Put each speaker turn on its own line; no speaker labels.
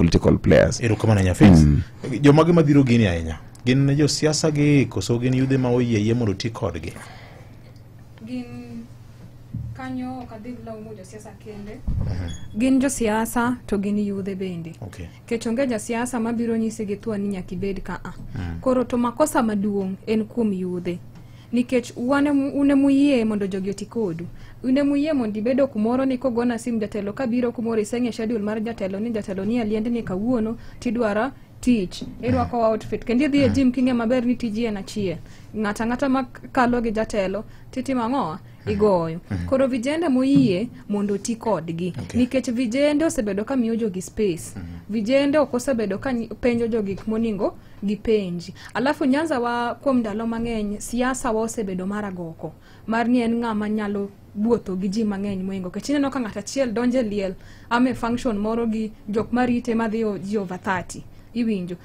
political players.
Erokamano ahinya, Felix. Jomage madhiro gini ahinya gin josiasa gi koso gin yudhe ma oyie yie mondo oti kodgi?
Gin kanyo ok adhi laumo josiasa kende, gin josiasa to gin yudhe bende. Kech onge jasiasa mabiro nyisi gi thuon ni nyaka ibed ka a. Koro to makosa maduong' en kuom yudhe, nikech wan un emuyie mondo jogi oti kodu, un emuyie mondo ibedo kumoro ni kogona sim jatelo kabiro kumoro, iseng'e schedule mar jatelo ni jatelo ni aliendni kawuono tidwaro tich, irwako outfit kendo idhi e gym king'e maber ni tiji en achiel. Ng'ato ang'ata makalo gi jatelo titimo ang'owa igoyo. Koro vijende moyie mondo oti kodgi. Nikech vijende osebedo ka miyo jogi space, vijende ok osebedo ka penjo jogi gik moningo gipenji. Alafu Nyanza wa kuom ndalo mang'eny siasa wa osebedo mar agoko mar ni en ng'ama nyalo wuotho gi ji mang'eny moingo, nikech ineno ka ng'ato achiel donjo e liel ame function moro gi jok marite madhi ji over 30, iwinjo.